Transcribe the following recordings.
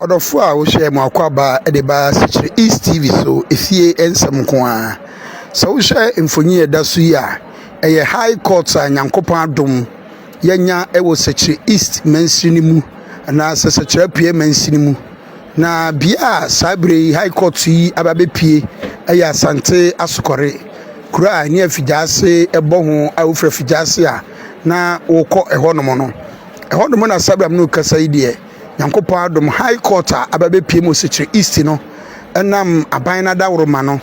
Ɔdɔfoɔ a wohwɛ mo akwaaba de ba Sekyere East TV so, efie nsɛm nko ara. Sɛ wohwɛ mfonin a ɛda so yi a, ɛyɛ High Court a Nyankopɔn adom yɛanya wɔ Sekyere East mansini mu anaasɛ Sekyere Apue mansini mu. Na bea a saa berɛ yi High Court yi aba abɛpue yɛ Asante Asokɔre, kuro a ɛne Afigyaase bɔ ho a wofiri Afigyaase a na wokɔ ɛhɔnom no. Ɛhɔnom na saa berɛ a me ne wo kasa yi deɛ, Nyankopɔn adom High Court a aba abɛpue mu wɔ Sekyere East no nam aban no adaworoma no,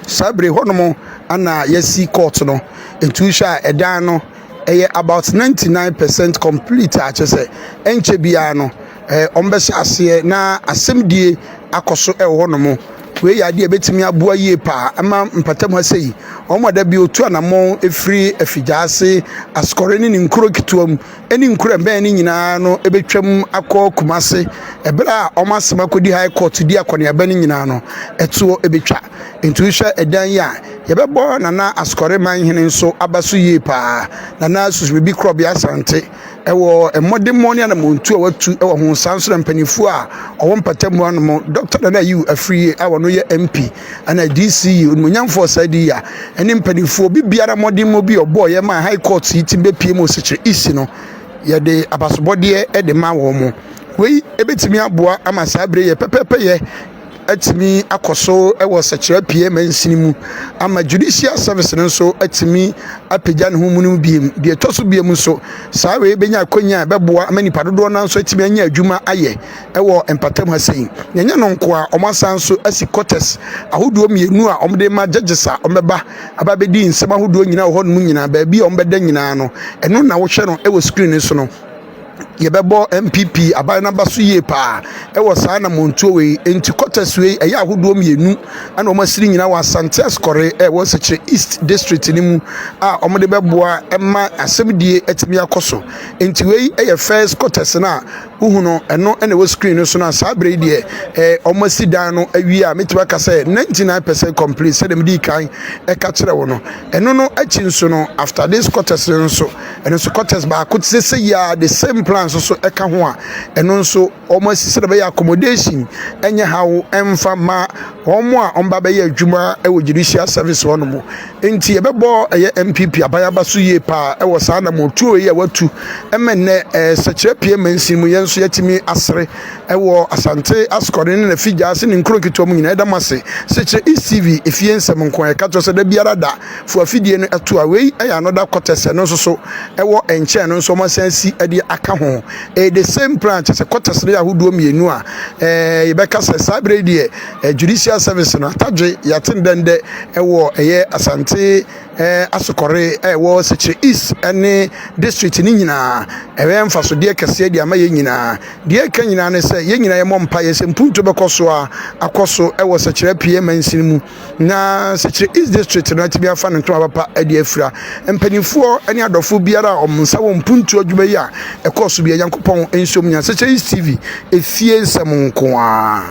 saa bere hɔnom na yɛasi court no. Nti wohwɛ a ɛdan no ɛyɛ about 99% complete a kyerɛ sɛ ɛnkyɛ biara no wɔbɛhyɛ aseɛ na asɛmdie akɔ so wɔ hɔnom. Wei yɛ adeɛ a ɛbɛtumi aboa yie paa ama mpatamu ha sei. Wɔn a da bi wɔtu anammɔn firi Afigyaase, Asukɔre ne ne nkuro nketewa mu ne nkuro a ɛbɛn no nyinaa no bɛtwam akɔ Kumase. Ɛberɛ a wɔn asɛm akɔdi High Court di akɔneaba no nyinaa no, ɛtoɔ bɛtwa. Nti wohwɛ ɛdan yi a, yɛbɛbɔ Nana Asukɔre Manhene nso aba so yie paa. Nana Susubibi Korɔbea Asante wɔ mmɔdemmɔ ne anammɔntuo a watu wɔ ho. Saa nso na mpanimfoɔ a wɔwɔ mpatamu hanom, Dr. Nana Ayew Afriyie a ɔno yɛ MP, ɛna DCE onimuonyamfoɔ Saadi Yah ne mpanimfoɔ bi biara mmɔdemmɔ bi a ɔbɔɔyɛ maa High Court yi ti bɛpie mu Sekyere East no, yɛde abasobɔdeɛ de ma wɔn. Mo wei ɛbɛtumi aboa ama saa berɛ yɛ pɛpɛɛpɛyɛ atumi akɔ so wɔ Sɛkyerɛ Apue mansini mu ama Judicial Service no nso atumi apagya ne ho mu no biem. Deɛ ɛtɔ so biem nso, saa wei bɛnya akwanya a ɛbɛboa ama nipa dodoɔ no nso atumi anya adwuma ayɛ wɔ mpatam ha sei. Na ɛnyɛ no nko a, wɔasan nso asi quarters ahodoɔ mmienu a wɔde ma judges a wɔbɛba aba abɛdi nsɛm ahodoɔ nyinaa wɔ hɔnom nyinaa, baabi a wɔbɛda nyinaa no, ɛno na wohwɛ no wɔ screen no so no. Yɛbɛbɔ NPP aban no aba so yie paa ɛwɔ saa anammɔntuo wei. Nti quarters wei ɛyɛ ahodoɔ mmienu ɛna wɔn asiri nyinaa wɔ Asante Asukɔre ɛwɔ Sekyere East District no mu a wɔde bɛboa ɛma asɛmdie atumi akɔ so. Nti wei ɛyɛ first quarters no a wohu no, ɛno ɛna ɛwɔ screen no so no a saa berɛ yi deɛ wɔn asi dan no awie a mɛtumi aka sɛ 99% complete sɛdeɛ mede kan ɛka kyerɛ wo no. Ɛno no akyi nso no, after this quarters no nso, ɛno nso quarters baako te sɛ yi a the same plan nso so ɛka ho a ɛno nso wɔn asi sɛ ɛbɛyɛ accommodation ɛnyɛ haw ɛmfa ma wɔn a wɔn ba bɛyɛ adwuma ɛwɔ Judicial Service hɔ nom. Nti yɛbɛbɔ ɛyɛ NPP aban aba so yie paa ɛwɔ saa anammɔntuo yi a watu ɛmɛ nnɛ Sɛkyerɛ Pie mansin mu yɛn nso yɛtumi asere ɛwɔ Asante Asukɔre ne N'Afigyaase ne nkuro nketewa mu nyinaa. Ɛda mo ase. Sɛkyerɛ East TV, efie nsɛm nko a yɛka kyerɛ sɛ da biara da fo afidie no ɛto a wei ɛyɛ another quarters, ɛno nso so ɛwɔ nkyɛn no nso wɔn asan si ɛde aka ho. Ɛyɛ the same plan, kyerɛ sɛ quarters no yɛ ahodoɔ mmienu a yɛbɛka sɛ saa berɛ yi deɛ Judicial Service no atadwe yɛate ndɛndɛ ɛwɔ ɛyɛ Asante Asokɔre ɛwɔ Sekyere East ɛne district ne nyinaa. Ɛbɛyɛ mfasodeɛ kɛseɛ de ama yɛn nyinaa. Deɛ ɛka nyinaa ne sɛ yɛn nyinaa yɛmmɔ mpa yɛ sɛ mpuntuo bɛkɔ so a akɔ so ɛwɔ Sɛkyerɛ Apue mansini mu na Sɛkyerɛ East District no atumi afa ne ntoma papa de afira. Mpanimfoɔ ne adɔfoɔ biara a wɔn nsa wɔ mpuntuo adwuma yi a ɛkɔɔ so bia, Nyankopɔn nsom nyinaa. Sɛkyerɛ East TV, efie nsɛm nko ara.